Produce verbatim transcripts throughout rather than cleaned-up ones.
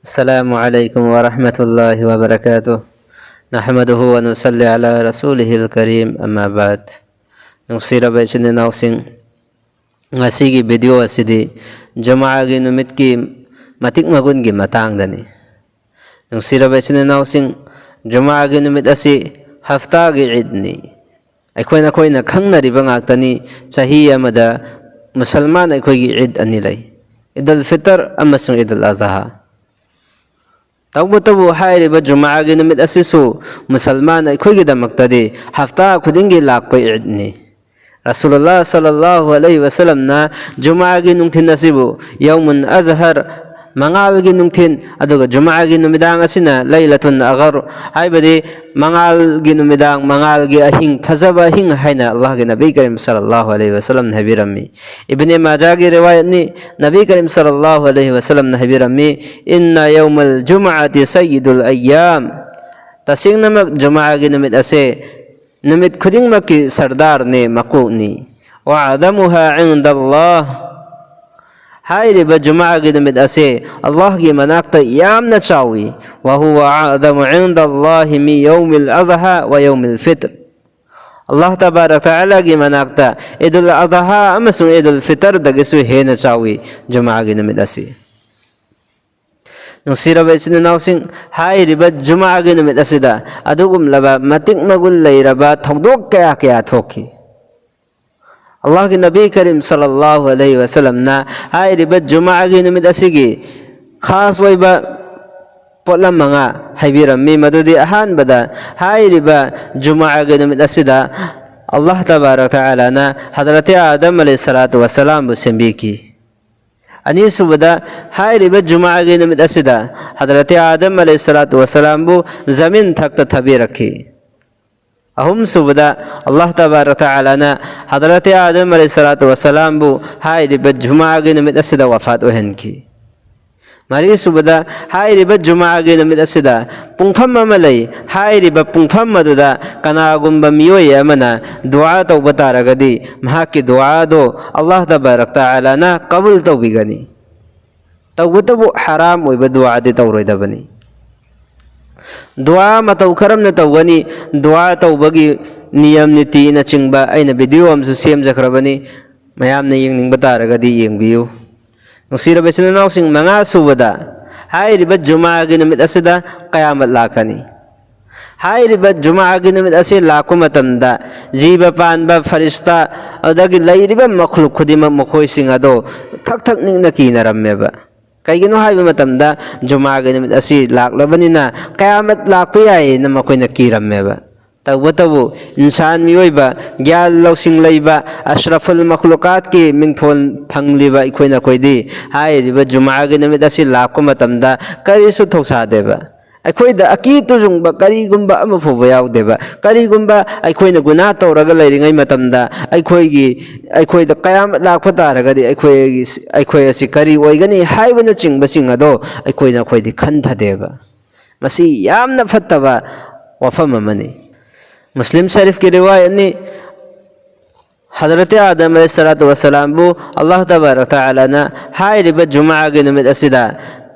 السلام عليكم ورحمة الله وبركاته. نحمده ونصلي على رسوله الكريم، أما بعد. ꯅꯨꯡꯁꯤꯔꯕ ꯏꯆꯤꯟ ꯏꯅꯥꯎꯁꯤꯡ, ꯉꯁꯤꯒꯤ video ꯑꯁꯤꯗꯤ ꯖꯨꯃꯥꯒꯤ ꯅꯨꯃꯤꯠꯀꯤ ꯃꯇꯤꯛ ꯃꯒꯨꯟꯒꯤ ꯃꯇꯥꯡꯗꯅꯤ꯫ ꯅꯨꯡꯁꯤꯔꯕ ꯏꯆꯤꯟ ꯏꯅꯥꯎꯁꯤꯡ, ꯖꯨꯃꯥꯒꯤ ꯅꯨꯃꯤꯠ ꯑꯁꯤ ꯍꯞꯇꯥꯒꯤ ꯏꯗꯅꯤ꯫ ꯑꯩꯈꯣꯏ ꯅꯈꯣꯏꯅ ꯈꯪꯅꯔꯤꯕ ꯉꯥꯛꯇꯅꯤ, ꯆꯍꯤ ꯑꯃꯗ ꯃꯨꯁꯜꯃꯥꯟ ꯑꯩꯈꯣꯏꯒꯤ ꯏꯗ ꯑꯅꯤ ꯂꯩ, ꯏꯗꯨꯜ ꯐꯤꯇꯔ ꯑꯃꯁꯨꯡ ꯏꯗꯨꯜ ꯑꯖꯍꯥ꯫ ꯇꯧꯕꯇꯕꯨ ꯍꯥꯏꯔꯤꯕ ꯖꯨꯃꯥꯒꯤ ꯅꯨꯃꯤꯠ ꯑꯁꯤꯁꯨ ꯃꯨꯁꯜꯃꯥꯟ ꯑꯩꯈꯣꯏꯒꯤꯗꯃꯛꯇꯗꯤ ꯍꯞꯇꯥ ꯈꯨꯗꯤꯡꯒꯤ ꯂꯥꯛꯄ ꯏꯗꯅꯤ꯫ ꯔꯁꯨꯂꯨꯜꯂꯥꯍ ꯁꯜꯂꯜꯂꯥꯍꯨ ꯑꯂꯩꯍꯤ ꯋꯁꯜꯂꯝꯅ ꯖꯨꯃꯥꯒꯤ ꯅꯨꯡꯊꯤꯜ ꯑꯁꯤꯕꯨ ꯌꯧꯃꯨꯟ ꯑꯖꯍꯔ, ꯃꯉꯥꯜꯒꯤ ꯅꯨꯡꯊꯤꯜ, ꯑꯗꯨꯒ ꯖꯨꯃꯥꯒꯤ ꯅꯨꯃꯤꯗꯥꯡ ꯑꯁꯤꯅ ꯂꯩꯂꯇꯨꯟ ꯑꯒꯔ, ꯍꯥꯏꯕꯗꯤ ꯃꯉꯥꯜꯒꯤ ꯅꯨꯃꯤꯗꯥꯡ, ꯃꯉꯥꯜꯒꯤ ꯑꯍꯤꯡ, ꯐꯖꯕ ꯑꯍꯤꯡ ꯍꯥꯏꯅ ꯑꯜꯂꯥꯍꯒꯤ ꯅꯕꯤ ꯀꯔꯤꯝ ꯁꯜꯂꯜꯂꯥꯍꯨ ꯑꯂꯩꯍꯤ ꯋꯁꯜꯂꯝꯅ ꯍꯥꯏꯕꯤꯔꯝꯃꯤ꯫ ꯏꯕꯅꯦ ꯃꯥꯖꯥꯒꯤ ꯔꯤꯋꯥꯌꯠꯅꯤ, ꯅꯕꯤ ꯀꯔꯤꯝ ꯁꯜꯂꯜꯂꯥꯍꯨ ꯑꯂꯩꯍꯤ ꯋꯁꯜꯂꯝꯅ ꯍꯥꯏꯕꯤꯔꯝꯃꯤ, "ꯏꯟꯅ ꯌꯧꯃꯜ ꯖꯨꯃꯥꯑꯇꯤ ꯁꯌꯤꯗꯨꯜ ꯑꯌꯥꯝ", ꯇꯁꯦꯡꯅꯃꯛ ꯖꯨꯃꯥꯒꯤ ꯅꯨꯃꯤꯠ ꯑꯁꯦ ꯅꯨꯃꯤꯠ ꯈꯨꯗꯤꯡꯃꯛꯀꯤ ꯁꯔꯗꯥꯔꯅꯤ, ꯃꯀꯣꯛꯅꯤ꯫ "ꯋꯥꯑꯗꯃꯨꯍꯥ ꯏꯟꯗꯜꯂꯥꯍ", ꯍꯥꯏꯔꯤꯕ ꯖꯨꯃꯥꯒꯤ ꯅꯨꯃꯤꯠ ꯑꯁꯦ ꯑꯜꯂꯥꯍꯒꯤ ꯃꯅꯥꯛꯇ ꯌꯥꯝꯅ ꯆꯥꯎꯏ꯫ "ꯋꯥꯍꯨꯋꯥ ꯑꯗꯃꯨ ꯏꯟꯗꯜꯂꯥꯍꯤ ꯃꯤ ꯌꯧꯃꯤꯜ ꯑꯗꯍꯥ ꯋꯥ ꯌꯧꯃꯤꯜ ꯐꯤꯇ꯭ꯔ", ꯑꯜꯂꯥꯍ ꯇꯕꯥꯔꯛ ꯇꯥꯂꯥꯒꯤ ꯃꯅꯥꯛꯇ ꯏꯗꯨꯜ ꯑꯗꯍꯥ ꯑꯃꯁꯨꯡ ꯏꯗꯨꯜ ꯐꯤꯇꯔꯗꯒꯤꯁꯨ ꯍꯦꯟꯅ ꯆꯥꯎꯏ ꯖꯨꯃꯥꯒꯤ ꯅꯨꯃꯤꯠ ꯑꯁꯤ꯫ ꯅꯨꯡꯁꯤꯔꯕ ꯏꯆꯤꯟ ꯏꯅꯥꯎꯁꯤꯡ, ꯍꯥꯏꯔꯤꯕ ꯖꯨꯃꯥꯒꯤ ꯅꯨꯃꯤꯠ ꯑꯁꯤꯗ ꯑꯗꯨꯒꯨꯝꯂꯕ ꯃꯇꯤꯛ ꯃꯒꯨꯟ ꯂꯩꯔꯕ ꯊꯧꯗꯣꯛ ꯀꯌꯥ ꯀꯌꯥ ꯊꯣꯛꯈꯤ꯫ ꯑꯜꯂꯥꯍꯒꯤ ꯅꯕꯤ ꯀꯔꯤꯝ ꯁꯜꯂꯜꯂꯥꯍꯨ ꯑꯂꯩꯍꯤ ꯋꯁꯜꯂꯝꯅ ꯍꯥꯏꯔꯤꯕ ꯖꯨꯃꯥꯒꯤ ꯅꯨꯃꯤꯠ ꯑꯁꯤꯒꯤ ꯈꯥꯁ ꯑꯣꯏꯕ ꯄꯣꯠꯂꯝ ꯃꯉꯥ ꯍꯥꯏꯕꯤꯔꯝꯃꯤ꯫ ꯃꯗꯨꯗꯤ ꯑꯍꯥꯟꯕꯗ, ꯍꯥꯏꯔꯤꯕ ꯖꯨꯃꯥꯒꯤ ꯅꯨꯃꯤꯠ ꯑꯁꯤꯗ ꯑꯜꯂꯥꯍ ꯇꯕꯥꯔꯛ ꯇꯥꯂꯥꯅ ꯍꯗꯔꯠ ꯑꯥꯗꯝ ꯑꯂꯩꯍꯤ ꯁꯂꯥꯇꯨ ꯋꯁꯁꯂꯥꯝꯕꯨ ꯁꯦꯝꯕꯤꯈꯤ꯫ ꯑꯅꯤꯁꯨꯕꯗ, ꯍꯥꯏꯔꯤꯕ ꯖꯨꯃꯥꯒꯤ ꯅꯨꯃꯤꯠ ꯑꯁꯤꯗ ꯍꯗꯔꯠ ꯑꯥꯗꯝ ꯑꯂꯩꯍꯤ ꯁꯂꯥꯇꯨ ꯋꯁꯁꯂꯥꯝꯕꯨ ꯖꯃꯤꯟ ꯊꯛꯇ ꯊꯥꯕꯤꯔꯛꯈꯤ꯫ ꯑꯍꯨꯝꯁꯨꯕꯗ, ꯑꯜꯂꯥꯍ ꯇꯕꯥꯔꯛ ꯇꯥꯂꯥꯅ ꯍꯗꯔꯠ ꯑꯥꯗꯝ ꯑꯂꯩꯍꯤ ꯁꯂꯥꯇꯨ ꯋꯁꯁꯂꯥꯝꯕꯨ ꯍꯥꯏꯔꯤꯕ ꯖꯨꯃꯥꯒꯤ ꯅꯨꯃꯤꯠ ꯑꯁꯤꯗ ꯋꯐꯥꯠ ꯑꯣꯏꯍꯟꯈꯤ꯫ ꯃꯔꯤꯁꯨꯕꯗ, ꯍꯥꯏꯔꯤꯕ ꯖꯨꯃꯥꯒꯤ ꯅꯨꯃꯤꯠ ꯑꯁꯤꯗ ꯄꯨꯡꯐꯝ ꯑꯃ ꯂꯩ꯫ ꯍꯥꯏꯔꯤꯕ ꯄꯨꯡꯐꯝ ꯑꯗꯨꯗ ꯀꯅꯥꯒꯨꯝꯕ ꯃꯤꯑꯣꯏ ꯑꯃꯅ ꯗꯨꯑꯥ ꯇꯧꯕ ꯇꯥꯔꯒꯗꯤ, ꯃꯍꯥꯛꯀꯤ ꯗꯨꯑꯥꯗꯣ ꯑꯜꯂꯥꯍ ꯇꯕꯥꯔꯛ ꯇꯥꯂꯥꯅ ꯀꯕꯨꯜ ꯇꯧꯕꯤꯒꯅꯤ꯫ ꯇꯧꯕꯇꯕꯨ ꯍꯔꯥꯝ ꯑꯣꯏꯕ ꯗꯨꯋꯥꯗꯤ ꯇꯧꯔꯣꯏꯗꯕꯅꯤ꯫ ꯗꯨꯋꯥ ꯃꯇꯧ ꯀꯔꯝꯅ ꯇꯧꯒꯅꯤ, ꯗꯨꯋꯥ ꯇꯧꯕꯒꯤ ꯅꯤꯌꯝ ꯅꯤꯇꯤꯅꯆꯤꯡꯕ ꯑꯩꯅ ꯚꯤꯗꯤꯑꯣ ꯑꯃꯁꯨ ꯁꯦꯝꯖꯈ꯭ꯔꯕꯅꯤ, ꯃꯌꯥꯝꯅ ꯌꯦꯡꯅꯤꯡꯕ ꯇꯥꯔꯒꯗꯤ ꯌꯦꯡꯕꯤꯌꯨ꯫ ꯅꯨꯡꯁꯤꯔꯕ ꯏꯆꯤꯟ ꯏꯅꯥꯎꯁꯤꯡ, ꯃꯉꯥ ꯁꯨꯕꯗ ꯍꯥꯏꯔꯤꯕ ꯖꯨꯃꯥꯒꯤ ꯅꯨꯃꯤꯠ ꯑꯁꯤꯗ ꯀꯌꯥꯃꯠ ꯂꯥꯛꯀꯅꯤ꯫ ꯍꯥꯏꯔꯤꯕ ꯖꯨꯃꯥꯒꯤ ꯅꯨꯃꯤꯠ ꯑꯁꯤ ꯂꯥꯛꯄ ꯃꯇꯝꯗ ꯖꯤꯕ ꯄꯥꯟꯕ ꯐꯔꯤꯁꯇꯥ ꯑꯗꯨꯗꯒꯤ ꯂꯩꯔꯤꯕ ꯃꯈꯂꯨꯛ ꯈꯨꯗꯤꯡꯃꯛ ꯃꯈꯣꯏꯁꯤꯡ ꯑꯗꯣ ꯊꯛ ꯊꯛ ꯅꯤꯛꯅ ꯀꯤꯅꯔꯝꯃꯦꯕ꯫ ꯀꯩꯒꯤꯅꯣ ꯍꯥꯏꯕ ꯃꯇꯝꯗ ꯖꯨꯃꯥꯒꯤ ꯅꯨꯃꯤꯠ ꯑꯁꯤ ꯂꯥꯛꯂꯕꯅꯤꯅ ꯀꯌꯥꯃꯠ ꯂꯥꯛꯄ ꯌꯥꯏꯌꯦꯅ ꯃꯈꯣꯏꯅ ꯀꯤꯔꯝꯃꯦꯕ꯫ ꯇꯧꯕꯇꯕꯨ ꯏꯟꯁꯥꯟ ꯃꯤꯑꯣꯏꯕ, ꯒ꯭ꯌꯥꯟ ꯂꯧꯁꯤꯡ ꯂꯩꯕ, ꯑꯁ꯭ꯔꯐꯨꯜ ꯃꯈꯂꯨꯀꯥꯠꯀꯤ ꯃꯤꯡꯊꯣꯜ ꯐꯪꯂꯤꯕ ꯑꯩꯈꯣꯏ ꯅꯈꯣꯏꯗꯤ ꯍꯥꯏꯔꯤꯕ ꯖꯨꯃꯥꯒꯤ ꯅꯨꯃꯤꯠ ꯑꯁꯤ ꯂꯥꯛꯄ ꯃꯇꯝꯗ ꯀꯔꯤꯁꯨ ꯊꯧꯁꯥꯗꯦꯕ꯫ ꯑꯩꯈꯣꯏꯗ ꯑꯀꯤ ꯇꯨꯖꯨꯡꯕ ꯀꯔꯤꯒꯨꯝꯕ ꯑꯃ ꯐꯥꯎꯕ ꯌꯥꯎꯗꯦꯕ꯫ ꯀꯔꯤꯒꯨꯝꯕ ꯑꯩꯈꯣꯏꯅ ꯒꯨꯅꯥ ꯇꯧꯔꯒ ꯂꯩꯔꯤꯉꯩ ꯃꯇꯝꯗ ꯑꯩꯈꯣꯏꯒꯤ, ꯑꯩꯈꯣꯏꯗ ꯀꯌꯥꯃꯠ ꯂꯥꯛꯄ ꯇꯥꯔꯒꯗꯤ ꯑꯩꯈꯣꯏꯒꯤ, ꯑꯩꯈꯣꯏ ꯑꯁꯤ ꯀꯔꯤ ꯑꯣꯏꯒꯅꯤ ꯍꯥꯏꯕꯅꯆꯤꯡꯕꯁꯤꯡ ꯑꯗꯣ ꯑꯩꯈꯣꯏꯅ ꯑꯩꯈꯣꯏꯗꯤ ꯈꯟꯊꯗꯦꯕ꯫ ꯃꯁꯤ ꯌꯥꯝꯅ ꯐꯠꯇꯕ ꯋꯥꯐꯝ ꯑꯃꯅꯤ꯫ ꯃꯨꯁꯂꯤꯝ ꯁꯔꯤꯐꯀꯤ ꯔꯤꯋꯥꯌꯠꯅꯤ꯫ ꯍꯗꯔꯠ ꯑꯥꯗꯝ ꯑꯂꯩꯍꯤꯁꯁꯂꯥꯇꯨ ꯋꯥꯁꯁꯂꯥꯝꯕꯨ ꯑꯜꯂꯥꯍ ꯇꯕꯥꯔꯛ ꯇꯥꯂꯥꯅ ꯍꯥꯏꯔꯤꯕ ꯖꯨꯃꯥꯒꯤ ꯅꯨꯃꯤꯠ ꯑꯁꯤꯗ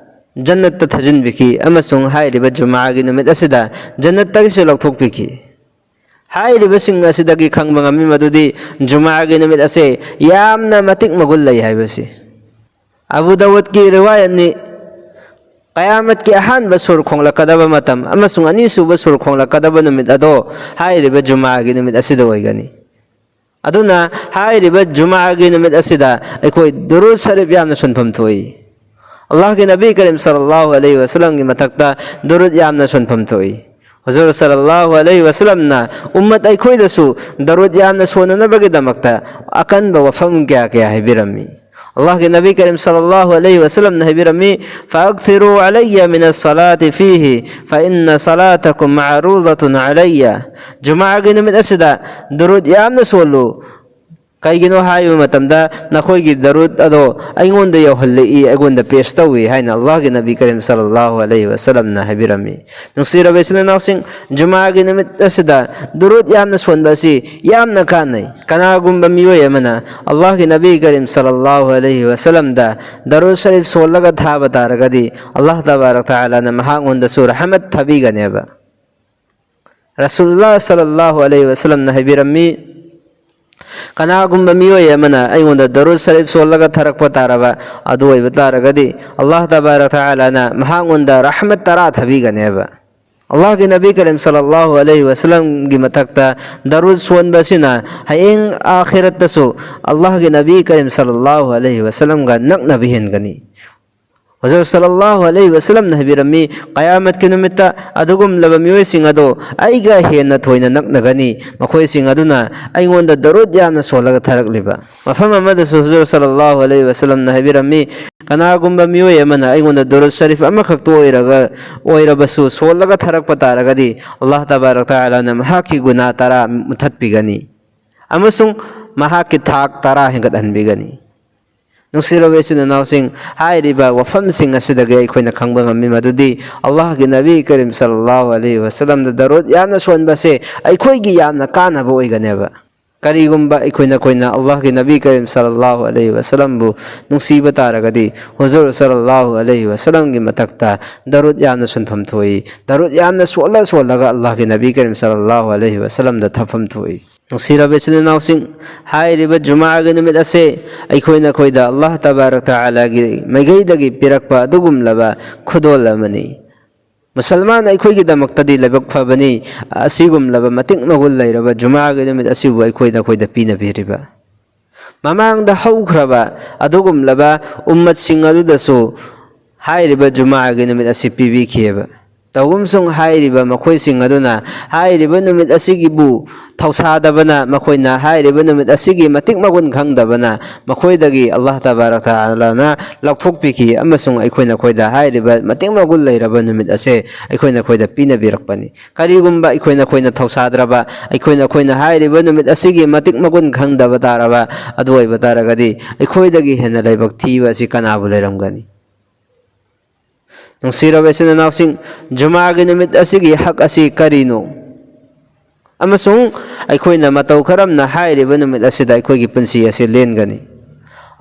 ꯖꯟꯅꯠꯇ ꯊꯥꯖꯤꯟꯕꯤꯈꯤ ꯑꯃꯁꯨꯡ ꯍꯥꯏꯔꯤꯕ ꯖꯨꯃꯥꯒꯤ ꯅꯨꯃꯤꯠ ꯑꯁꯤꯗ ꯖꯟꯅꯠꯇꯒꯤꯁꯨ ꯂꯧꯊꯣꯛꯄꯤꯈꯤ꯫ ꯍꯥꯏꯔꯤꯕꯁꯤꯡ ꯑꯁꯤꯗꯒꯤ ꯈꯪꯕ ꯉꯝꯃꯤ ꯃꯗꯨꯗꯤ ꯖꯨꯃꯥꯒꯤ ꯅꯨꯃꯤꯠ ꯑꯁꯦ ꯌꯥꯝꯅ ꯃꯇꯤꯛ ꯃꯒꯨꯟ ꯂꯩ ꯍꯥꯏꯕꯁꯤ꯫ ꯑꯕꯨ ꯗꯥꯎꯗꯀꯤ ꯔꯤꯋꯥꯌꯠꯅꯤ꯫ ꯀꯌꯥꯃꯠꯀꯤ ꯑꯍꯥꯟꯕ ꯁꯨꯔ ꯈꯣꯡꯂꯛꯀꯗꯕ ꯃꯇꯝ ꯑꯃꯁꯨꯡ ꯑꯅꯤꯁꯨꯕ ꯁꯨꯔ ꯈꯣꯡꯂꯛꯀꯗꯕ ꯅꯨꯃꯤꯠ ꯑꯗꯣ ꯍꯥꯏꯔꯤꯕ ꯖꯨꯃꯥꯒꯤ ꯅꯨꯃꯤꯠ ꯑꯁꯤꯗ ꯑꯣꯏꯒꯅꯤ꯫ ꯑꯗꯨꯅ ꯍꯥꯏꯔꯤꯕ ꯖꯨꯃꯥꯒꯤ ꯅꯨꯃꯤꯠ ꯑꯁꯤꯗ ꯑꯩꯈꯣꯏ ꯗꯨꯔꯨꯗ ꯁꯔꯤꯐ ꯌꯥꯝꯅ ꯁꯣꯟꯐꯝ ꯊꯣꯛꯏ꯫ ꯑꯜꯂꯥꯍꯒꯤ ꯅꯕꯤ ꯀꯔꯤꯝ ꯁꯜꯂꯜꯂꯥꯍꯨ ꯑꯂꯩꯍꯤ ꯋꯥꯁꯂꯝꯒꯤ ꯃꯊꯛꯇ ꯗꯨꯔꯨꯗ ꯌꯥꯝꯅ ꯁꯣꯟꯐꯝ ꯊꯣꯛꯏ꯫ ꯍꯨꯖꯨꯔ ꯁꯜꯂꯜꯂꯥꯍꯨ ꯑꯂꯩꯍꯤ ꯋꯥꯁꯂꯝꯅ ꯎꯝꯃꯠ ꯑꯩꯈꯣꯏꯗꯁꯨ ꯗꯔꯨꯗ ꯌꯥꯝꯅ ꯁꯣꯟꯅꯅꯕꯒꯤꯗꯃꯛꯇ ꯑꯀꯟꯕ ꯋꯥꯐꯝ ꯀꯌꯥ ꯀꯌꯥ ꯍꯥꯏꯕꯤꯔꯝꯃꯤ꯫ ꯑꯜꯂꯥꯍꯒꯤ ꯅꯕꯤ ꯀꯔꯤꯝ ꯁꯜꯂꯜꯂꯥꯍꯨ ꯑꯂꯩꯍꯤ ꯋꯥꯁꯂꯝꯅ ꯍꯥꯏꯕꯤꯔꯝꯃꯤ, "ꯐꯥꯛꯊꯤꯔꯨ ꯑꯂꯩꯌ ꯃꯤꯅ ꯁꯂꯥꯇꯤ ꯐꯤꯍꯤ, ꯐ ꯏꯟꯅ ꯁꯂꯥꯇꯀꯨꯝ ꯃꯥꯔꯨꯗꯇꯨꯟ ꯑꯂꯩꯌ"꯫ ꯖꯨꯃꯥꯒꯤ ꯅꯨꯃꯤꯠ ꯑꯁꯤꯗ ꯗꯨꯔꯨꯗ ꯌꯥꯝꯅ ꯁꯣꯜꯂꯨ, ꯀꯩꯒꯤꯅꯣ ꯍꯥꯏꯕ ꯃꯇꯝꯗ, "ꯅꯈꯣꯏꯒꯤ ꯗꯔꯨꯗ ꯑꯗꯣ ꯑꯩꯉꯣꯟꯗ ꯌꯧꯍꯜꯂꯛꯏ, ꯑꯩꯉꯣꯟꯗ ꯄꯦꯁ ꯇꯧꯏ" ꯍꯥꯏꯅ ꯑꯜꯂꯥꯍꯒꯤ ꯅꯕꯤ ꯀꯔꯤꯝ ꯁꯜꯂꯜꯂꯥꯍꯨ ꯑꯂꯩꯍꯤ ꯋꯁꯜꯂꯝꯅ ꯍꯥꯏꯕꯤꯔꯝꯃꯤ꯫ ꯅꯨꯡꯁꯤꯔꯕ ꯏꯆꯤꯟ ꯏꯅꯥꯎꯁꯤꯡ, ꯖꯨꯃꯥꯒꯤ ꯅꯨꯃꯤꯠ ꯑꯁꯤꯗ ꯗꯔꯨꯗ ꯌꯥꯝꯅ ꯁꯣꯟꯕ ꯑꯁꯤ ꯌꯥꯝꯅ ꯀꯥꯟꯅꯩ꯫ ꯀꯅꯥꯒꯨꯝꯕ ꯃꯤꯑꯣꯏ ꯑꯃꯅ ꯑꯜꯂꯥꯍꯒꯤ ꯅꯕꯤ ꯀꯔꯤꯝ ꯁꯜꯂꯜꯂꯥꯍꯨ ꯑꯂꯩꯍꯤ ꯋꯁꯜꯂꯝꯗ ꯗꯔꯨꯗ ꯁꯔꯤꯐ ꯁꯣꯜꯂꯒ ꯊꯥꯕ ꯇꯥꯔꯒꯗꯤ, ꯑꯜꯂꯥꯍ ꯇꯕꯥꯔꯛ ꯇꯥꯂꯥꯅ ꯃꯍꯥꯛꯉꯣꯟꯗꯁꯨ ꯔꯍꯃꯠ ꯊꯥꯕꯤꯒꯅꯦꯕ꯫ ꯔꯁꯨꯜꯂꯥ ꯁꯜꯂꯜꯂꯥꯍꯨ ꯑꯂꯩꯍꯤ ꯋꯁꯜꯂꯝꯅ ꯍꯥꯏꯕꯤꯔꯝꯃꯤ, "ꯀꯅꯥꯒꯨꯝꯕ ꯃꯤꯑꯣꯏ ꯑꯃꯅ ꯑꯩꯉꯣꯟꯗ ꯗꯔꯨꯗ ꯁꯔꯤꯐ ꯁꯣꯜꯂꯒ ꯊꯥꯔꯛꯄ ꯇꯥꯔꯕ ꯑꯗꯨ ꯑꯣꯏꯕ ꯇꯥꯔꯒꯗꯤ, ꯑꯜꯂꯥꯍ ꯇꯕꯥꯔꯛ ꯇꯥꯂꯥꯅ ꯃꯍꯥꯛꯉꯣꯟꯗ ꯔꯍꯃꯠ ꯇꯔꯥ ꯊꯥꯕꯤꯒꯅꯦꯕ"꯫ ꯑꯜꯂꯥꯍꯒꯤ ꯅꯕꯤ ꯀꯔꯤꯝ ꯁꯜꯂꯜꯂꯥꯍꯨ ꯑꯂꯩꯍꯤ ꯋꯁꯜꯂꯝꯒꯤ ꯃꯊꯛꯇ ꯗꯔꯨꯗ ꯁꯣꯟꯕ ꯑꯁꯤꯅ ꯍꯌꯦꯡ ꯑꯥꯈꯤꯔꯠꯇꯁꯨ ꯑꯜꯂꯥꯍꯒꯤ ꯅꯕꯤ ꯀꯔꯤꯝ ꯁꯜꯂꯜꯂꯥꯍꯨ ꯑꯂꯩꯍꯤ ꯋꯁꯜꯂꯝꯒ ꯅꯛꯅꯕ ꯍꯦꯟꯒꯅꯤ꯫ ꯍꯨꯖꯨꯔ ꯁꯜꯂꯜꯂꯥꯍꯨ ꯑꯂꯩꯍꯤ ꯋꯁꯜꯂꯝꯅ ꯍꯥꯏꯕꯤꯔꯝꯃꯤ, "ꯀꯌꯥꯃꯠꯀꯤ ꯅꯨꯃꯤꯠꯇ ꯑꯗꯨꯒꯨꯝꯂꯕ ꯃꯤꯑꯣꯏꯁꯤꯡ ꯑꯗꯣ ꯑꯩꯒ ꯍꯦꯟꯅ ꯊꯣꯏꯅ ꯅꯛꯅꯒꯅꯤ, ꯃꯈꯣꯏꯁꯤꯡ ꯑꯗꯨꯅ ꯑꯩꯉꯣꯟꯗ ꯗꯔꯨꯗ ꯌꯥꯝꯅ ꯁꯣꯜꯂꯒ ꯊꯥꯔꯛꯂꯤꯕ"꯫ ꯃꯐꯝ ꯑꯃꯗꯁꯨ ꯍꯨꯖꯨꯔ ꯁꯜꯂꯜꯂꯥꯍꯨ ꯑꯂꯩꯍꯤ ꯋꯁꯜꯂꯝꯅ ꯍꯥꯏꯕꯤꯔꯝꯃꯤ, "ꯀꯅꯥꯒꯨꯝꯕ ꯃꯤꯑꯣꯏ ꯑꯃꯅ ꯑꯩꯉꯣꯟꯗ ꯗꯔꯨꯗ ꯁꯔꯤꯐ ꯑꯃꯈꯛꯇ ꯑꯣꯏꯔꯒ, ꯑꯣꯏꯔꯕꯁꯨ ꯁꯣꯜꯂꯒ ꯊꯥꯔꯛꯄ ꯇꯥꯔꯒꯗꯤ, ꯑꯜꯂꯥꯍ ꯇꯕꯥꯔꯛ ꯇꯥꯂꯥꯅ ꯃꯍꯥꯛꯀꯤ ꯒꯨꯅꯥ ꯇꯔꯥ ꯃꯨꯊꯠꯄꯤꯒꯅꯤ ꯑꯃꯁꯨꯡ ꯃꯍꯥꯛꯀꯤ ꯊꯥꯛ ꯇꯔꯥ ꯍꯦꯟꯒꯠꯍꯟꯕꯤꯒꯅꯤ"꯫ ꯅꯨꯡꯁꯤꯔꯕ ꯏꯆꯤꯟ ꯏꯅꯥꯎꯁꯤꯡ, ꯍꯥꯏꯔꯤꯕ ꯋꯥꯐꯝꯁꯤꯡ ꯑꯁꯤꯗꯒꯤ ꯑꯩꯈꯣꯏꯅ ꯈꯪꯕ ꯉꯝꯃꯤ ꯃꯗꯨꯗꯤ, ꯑꯜꯂꯥꯍꯒꯤ ꯅꯕꯤ ꯀꯔꯤꯝ ꯁꯜꯂꯜꯂꯥꯍꯨ ꯑꯂꯩꯍꯤ ꯋꯁꯜꯂꯝꯗ ꯗꯔꯨꯗ ꯌꯥꯝꯅ ꯁꯣꯟꯕꯁꯦ ꯑꯩꯈꯣꯏꯒꯤ ꯌꯥꯝꯅ ꯀꯥꯟꯅꯕ ꯑꯣꯏꯒꯅꯦꯕ꯫ ꯀꯔꯤꯒꯨꯝꯕ ꯑꯩꯈꯣꯏꯅ, ꯑꯩꯈꯣꯏꯅ ꯑꯜꯂꯥꯍꯒꯤ ꯅꯕꯤ ꯀꯔꯤꯝ ꯁꯜꯂꯜꯂꯥꯍꯨ ꯑꯂꯩꯍꯤ ꯋꯁꯜꯂꯝꯕꯨ ꯅꯨꯡꯁꯤꯕ ꯇꯥꯔꯒꯗꯤ, ꯍꯨꯖꯨꯔ ꯁꯜꯂꯜꯂꯥꯍꯨ ꯑꯂꯩꯍꯤ ꯋꯁꯜꯂꯝꯒꯤ ꯃꯊꯛꯇ ꯗꯔꯨꯗ ꯌꯥꯝꯅ ꯁꯣꯟꯐꯝ ꯊꯣꯛꯏ꯫ ꯗꯔꯨꯗ ꯌꯥꯝꯅ ꯁꯣꯜꯂ ꯁꯣꯜꯂꯒ ꯑꯜꯂꯥꯍꯒꯤ ꯅꯕꯤ ꯀꯔꯤꯝ ꯁꯜꯂꯜꯂꯥꯍꯨ ꯑꯂꯩꯍꯤ ꯋꯁꯜꯂꯝꯗ ꯊꯝꯐꯝ ꯊꯣꯛꯏ꯫ ꯅꯨꯡꯁꯤꯔꯕ ꯏꯆꯤꯟ ꯏꯅꯥꯎꯁꯤꯡ, ꯍꯥꯏꯔꯤꯕ ꯖꯨꯃꯥꯒꯤ ꯅꯨꯃꯤꯠ ꯑꯁꯦ ꯑꯩꯈꯣꯏ ꯅꯈꯣꯏꯗ ꯑꯜꯂꯥꯍ ꯇꯕꯥꯔꯛ ꯇꯥꯂꯥꯒꯤ ꯃꯥꯏꯀꯩꯗꯒꯤ ꯄꯤꯔꯛꯄ ꯑꯗꯨꯒꯨꯝꯂꯕ ꯈꯨꯗꯣꯜ ꯑꯃꯅꯤ꯫ ꯃꯨꯁꯜꯃꯥꯟ ꯑꯩꯈꯣꯏꯒꯤꯗꯃꯛꯇꯗꯤ ꯂꯥꯏꯕꯛ ꯐꯕꯅꯤ, ꯑꯁꯤꯒꯨꯝꯂꯕ ꯃꯇꯤꯛ ꯃꯒꯨꯟ ꯂꯩꯔꯕ ꯖꯨꯃꯥꯒꯤ ꯅꯨꯃꯤꯠ ꯑꯁꯤꯕꯨ ꯑꯩꯈꯣꯏ ꯅꯈꯣꯏꯗ ꯄꯤꯅꯕꯤꯔꯤꯕ꯫ ꯃꯃꯥꯡꯗ ꯍꯧꯈ꯭ꯔꯕ ꯑꯗꯨꯒꯨꯝꯂꯕ ꯎꯝꯃꯠꯁꯤꯡ ꯑꯗꯨꯗꯁꯨ ꯍꯥꯏꯔꯤꯕ ꯖꯨꯃꯥꯒꯤ ꯅꯨꯃꯤꯠ ꯑꯁꯤ ꯄꯤꯕꯤꯈꯤꯑꯕ꯫ ꯇꯧꯒꯨꯝꯁꯨꯡ ꯍꯥꯏꯔꯤꯕ ꯃꯈꯣꯏꯁꯤꯡ ꯑꯗꯨꯅ ꯍꯥꯏꯔꯤꯕ ꯅꯨꯃꯤꯠ ꯑꯁꯤꯒꯤꯕꯨ ꯊꯧꯁꯥꯗꯕꯅ, ꯃꯈꯣꯏꯅ ꯍꯥꯏꯔꯤꯕ ꯅꯨꯃꯤꯠ ꯑꯁꯤꯒꯤ ꯃꯇꯤꯛ ꯃꯒꯨꯟ ꯈꯪꯗꯕꯅ, ꯃꯈꯣꯏꯗꯒꯤ ꯑꯜꯂꯥꯍ ꯇꯕꯥꯔꯛ ꯇꯥꯂꯥꯅ ꯂꯧꯊꯣꯛꯄꯤꯈꯤ꯫ ꯑꯃꯁꯨꯡ ꯑꯩꯈꯣꯏ ꯅꯈꯣꯏꯗ ꯍꯥꯏꯔꯤꯕ ꯃꯇꯤꯛ ꯃꯒꯨꯟ ꯂꯩꯔꯕ ꯅꯨꯃꯤꯠ ꯑꯁꯦ ꯑꯩꯈꯣꯏ ꯅꯈꯣꯏꯗ ꯄꯤꯅꯕꯤꯔꯛꯄꯅꯤ꯫ ꯀꯔꯤꯒꯨꯝꯕ ꯑꯩꯈꯣꯏ ꯅꯈꯣꯏꯅ ꯊꯧꯁꯥꯗ꯭ꯔꯕ, ꯑꯩꯈꯣꯏ ꯅꯈꯣꯏꯅ ꯍꯥꯏꯔꯤꯕ ꯅꯨꯃꯤꯠ ꯑꯁꯤꯒꯤ ꯃꯇꯤꯛ ꯃꯒꯨꯟ ꯈꯪꯗꯕ ꯇꯥꯔꯕ ꯑꯗꯨ ꯑꯣꯏꯕ ꯇꯥꯔꯒꯗꯤ, ꯑꯩꯈꯣꯏꯗꯒꯤ ꯍꯦꯟꯅ ꯂꯥꯏꯕꯛ ꯊꯤꯕ ꯑꯁꯤ ꯀꯅꯥꯕꯨ ꯂꯩꯔꯝꯒꯅꯤ? ꯅꯨꯡꯁꯤꯔꯕ ꯏꯆꯤꯟ ꯏꯅꯥꯎꯁꯤꯡ, ꯖꯨꯃꯥꯒꯤ ꯅꯨꯃꯤꯠ ꯑꯁꯤꯒꯤ ꯍꯛ ꯑꯁꯤ ꯀꯔꯤꯅꯣ? ꯑꯃꯁꯨꯡ ꯑꯩꯈꯣꯏꯅ ꯃꯇꯧ ꯀꯔꯝꯅ ꯍꯥꯏꯔꯤꯕ ꯅꯨꯃꯤꯠ ꯑꯁꯤꯗ ꯑꯩꯈꯣꯏꯒꯤ ꯄꯨꯟꯁꯤ ꯑꯁꯤ ꯂꯦꯟꯒꯅꯤ?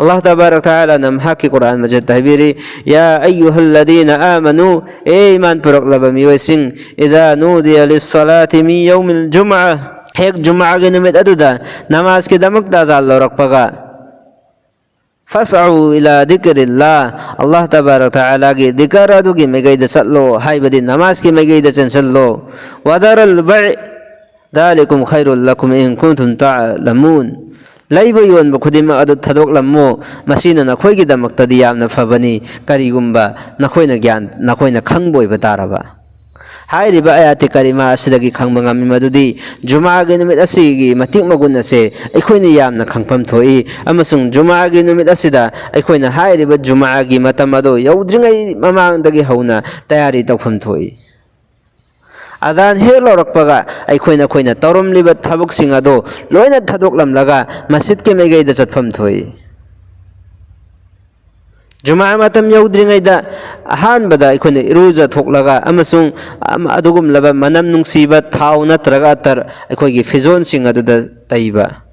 ꯑꯜꯂꯥꯍ ꯇꯕꯥꯔꯛ ꯇꯥꯂꯥꯅ ꯃꯍꯥꯛꯀꯤ ꯀꯨꯔꯥꯟ ꯃꯖꯤꯗ ꯍꯥꯏꯕꯤꯔꯤ, "ꯌꯥ ꯑꯩꯌꯨꯍꯜꯂꯗꯤꯅ ꯑꯥꯃꯅꯨ, ꯑꯦ ꯏꯃꯥꯟ ꯄꯨꯔꯛꯂꯕ ꯃꯤꯑꯣꯏꯁꯤꯡ, ꯏꯗꯥ ꯅꯨꯗꯤꯌ ꯂꯤꯁꯁꯥꯂꯥꯇꯤ ꯃꯤ ꯌꯧꯃꯤꯜ ꯖꯨꯃꯥ, ꯍꯦꯛ ꯖꯨꯃꯥꯒꯤ ꯅꯨꯃꯤꯠ ꯑꯗꯨꯗ ꯅꯃꯥꯖꯀꯤꯗꯃꯛꯇ ꯑꯖꯥꯟ ꯂꯧꯔꯛꯄꯒ, ꯐꯁꯑꯎ ꯏꯂꯥ ꯗꯤꯀꯔꯤꯜꯂꯥ, ꯑꯜꯂꯥꯍ ꯇꯕꯥꯔꯛ ꯇꯥꯂꯥꯒꯤ ꯗꯤꯀꯔ ꯑꯗꯨꯒꯤ ꯃꯥꯏꯀꯩꯗ ꯆꯠꯂꯣ, ꯍꯥꯏꯕꯗꯤ ꯅꯃꯥꯖꯀꯤ ꯃꯥꯏꯀꯩꯗ ꯆꯦꯟꯁꯤꯜꯂꯣ꯫ ꯋꯥꯗꯥꯔꯜ ꯕꯥꯏ, ꯗꯥꯂꯤꯀꯨꯝ ꯈꯥꯏꯔꯨꯜ ꯂꯀꯨꯝ ꯏꯟ ꯀꯨꯟꯇꯨꯝ ꯇꯥꯂꯃꯨꯟ꯫ ꯂꯩꯕ ꯌꯣꯟꯕ ꯈꯨꯗꯤꯡꯃꯛ ꯑꯗꯨ ꯊꯥꯗꯣꯛꯂꯝꯃꯨ, ꯃꯁꯤꯅ ꯅꯈꯣꯏꯒꯤꯗꯃꯛꯇꯗꯤ ꯌꯥꯝꯅ ꯐꯕꯅꯤ, ꯀꯔꯤꯒꯨꯝꯕ ꯅꯈꯣꯏꯅ ꯒ꯭ꯌꯥꯟ, ꯅꯈꯣꯏꯅ ꯈꯪꯕ ꯑꯣꯏꯕ ꯇꯥꯔꯕ꯫ ꯍꯥꯏꯔꯤꯕ ꯑꯌꯥꯇꯤ ꯀꯔꯤꯃꯥ ꯑꯁꯤꯗꯒꯤ ꯈꯪꯕ ꯉꯝꯃꯤ ꯃꯗꯨꯗꯤ ꯖꯨꯃꯥꯒꯤ ꯅꯨꯃꯤꯠ ꯑꯁꯤꯒꯤ ꯃꯇꯤꯛ ꯃꯒꯨꯟ ꯑꯁꯦ ꯑꯩꯈꯣꯏꯅ ꯌꯥꯝꯅ ꯈꯪꯐꯝ ꯊꯣꯛꯏ, ꯑꯃꯁꯨꯡ ꯖꯨꯃꯥꯒꯤ ꯅꯨꯃꯤꯠ ꯑꯁꯤꯗ ꯑꯩꯈꯣꯏꯅ ꯍꯥꯏꯔꯤꯕ ꯖꯨꯃꯥꯒꯤ ꯃꯇꯝ ꯑꯗꯨ ꯌꯧꯗ꯭ꯔꯤꯉꯩ ꯃꯃꯥꯡꯗꯒꯤ ꯍꯧꯅ ꯇꯌꯥꯔꯤ ꯇꯧꯐꯝ ꯊꯣꯛꯏ꯫ ꯑꯗꯥꯟ ꯍꯦꯛ ꯂꯧꯔꯛꯄꯒ ꯑꯩꯈꯣꯏꯅ, ꯑꯩꯈꯣꯏꯅ ꯇꯧꯔꯝꯂꯤꯕ ꯊꯕꯛꯁꯤꯡ ꯑꯗꯨ ꯂꯣꯏꯅ ꯊꯥꯗꯣꯛꯂꯝꯂꯒ ꯃꯁꯖꯤꯗꯀꯤ ꯃꯥꯏꯀꯩꯗ ꯆꯠꯐꯝ ꯊꯣꯛꯏ꯫ ꯖꯨꯃꯥ ꯃꯇꯝ ꯌꯧꯗ꯭ꯔꯤꯉꯩꯗ ꯑꯍꯥꯟꯕꯗ ꯑꯩꯈꯣꯏꯅ ꯏꯔꯨꯖ ꯊꯣꯛꯂꯒ ꯑꯃꯁꯨꯡ ꯑꯗꯨꯒꯨꯝꯂꯕ ꯃꯅꯝ ꯅꯨꯡꯁꯤꯕ ꯊꯥꯎ ꯅꯠꯇ꯭ꯔꯒ ꯑꯇꯔ ꯑꯩꯈꯣꯏꯒꯤ ꯐꯤꯖꯣꯜꯁꯤꯡ ꯑꯗꯨꯗ ꯇꯩꯕ,